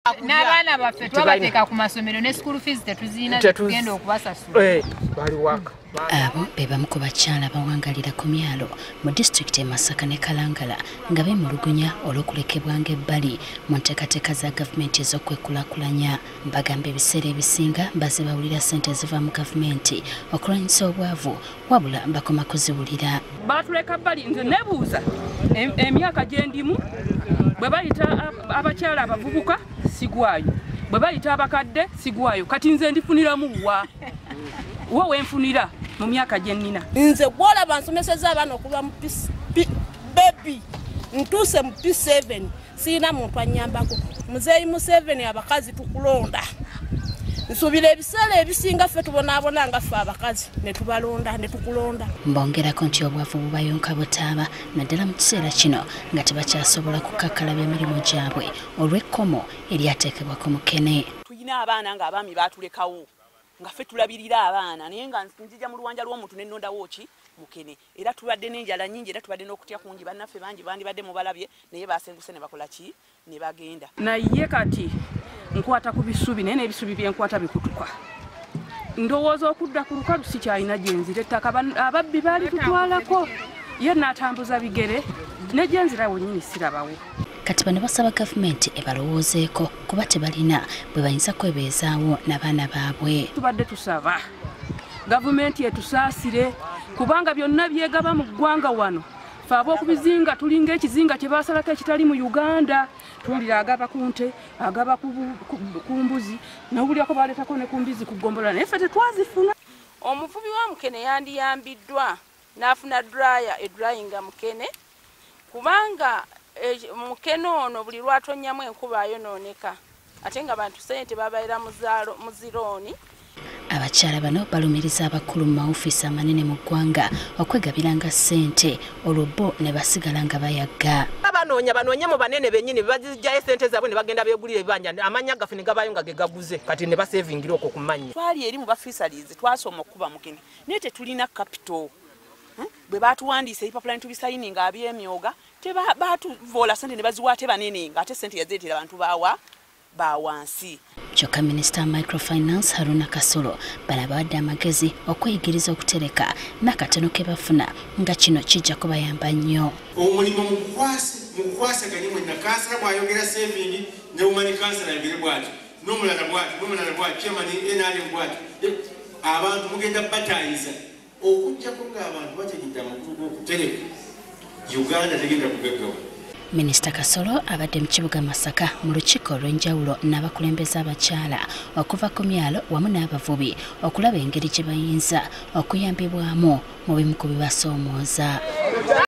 N'abaana baffe twabateeka ku masomero ne school fees tetuzirina, tugenda okubasasula. Abo be bamu ku bakyala bawangalira ku myalo mu disitulikiti e Masaka ne Kalangala nga beemulugunya olw'okulekebwanga ebbali mu nteekateeka za gavumenti ez'okwekulaakulanya. Bagamba ebiseera ebisinga bazze bawulira ssente eziva mu gavumenti okulwanyisa obwavu, wabula bakoma kuziwulira. Batuleka bbali. Nze nebuuza, emyaka gye ndimu, bwe bayita abakyala abavubuka sigwayo, bwe bayita abakadde sigwayo, kati nze ndifuniramu wa? Wo wenfunira mu myaka gye nnina? Nze gwolaba nsomeseza abaana okuva mu baby ntuuse mu P7, siina muntu anyambako. Muzeeyi Museveni, abakazi tukulonda. Nsuubira ebiseera ebisinga ffe tubonaabona nga ffe abakazi ne tubalonda ne tukulonda. Mbongerako nti obwavu bubayonka butaaba, naddala mu kiseera kino nga tebakyasobola kukakkalabya mirimu gyabwe olw'ekkomo eryateekebwa ku mukene. Tulina abaana nga abaami baatulekawo, nga ffe tulabirira abaana, naye nga nzija mu luwanja lw'omuntu ne nnondawo ki? Mukene. Era tubadde n'enjala nnyingi, era tubadde n'okutya kungi. Bannaffe bangi bandibadde mubalabye, naye basenguse ne bakola ki? Ne bagenda. Naye kati nkwata ku bisubi, naye n'ebisubi byenkwata bikutuka. Ndowooza okudda ku lukalu sikyalina gyenzira. Ettaka ababbi baali tutwalako, ye n'atambuza bigere ne gyenzira wennyini sirabawo. Kati bano basaba gavumenti ebalowoozeeko kuba tebalina bwe bayinza kwebeezaawo n'abaana baabwe. Tubadde tusaba gavumenti etusaasire, kubanga byonna byegaba mu ggwanga wano, fe ab'okubizinga tulinga ekizinga kye baasalako ekitali mu Uganda. Tuwulira agaba ku nte, agaba ku mbuzi, nawulyako baleetako ne ku mbizi ku ggombolola, naye ffe tetwazifuna. Omuvubi wa mukene yandiyambiddwa n'afuna dryer edryinga mukene, kubanga mukene ono buli lwatonnyamu enkuba ayonooneka, ate nga bantu sente babaira mu zirooni. Abakyala bano balumiriza abakulu mu maofiisi amanene mu ggwanga okwegabiranga ssente, olwo bo ne basigala nga bayagga. Banoonya, banoonye mu banene bennyini, bazijjayo ssente zaabwe ne bagenda beegulira ebibanja, amannya gaffe ne gabayo nga ge gaguze, kati ne basevingira okwo ku mannya. Twali eri mu bafisalizi, twasoma okukuba mukene, naye tetulina capital. Bwe batuwandiisa ebipapula ne tubisayininga abyemyoga, batuvoola ssente ne baziwa ate banene, ng'ate ssente yazireetera abantu baawa bawansi. Kyokka minisita wa microfinance Haruna Kasolo bano abawadde amagezi okweyigiriza okutereka n'akatono ke bafuna, nga kino kijja kubayamba nnyo. Omulimu mukukwasaganye mwenna. Kansala bw'ayogera saving, ne woman kansala ayogere bw'atyo, n'omulala bw'atyo, n'omulala bw'atyo, chairman NRM bw'atyo, abantu mugenda batayiza. Okuggyako ng'abantu bategedde amakulu g'okutereka, Uganda tegenda kugaggawa. Minisita Kasolo abadde mu kibuga Masaka mu lukiiko olw'enjawulo n'abakulembeze abakyala okuva ku myalo wamu n'abavubi okulaba engeri gye bayinza okuyambibwamu mu bimu ku bibasoomooza.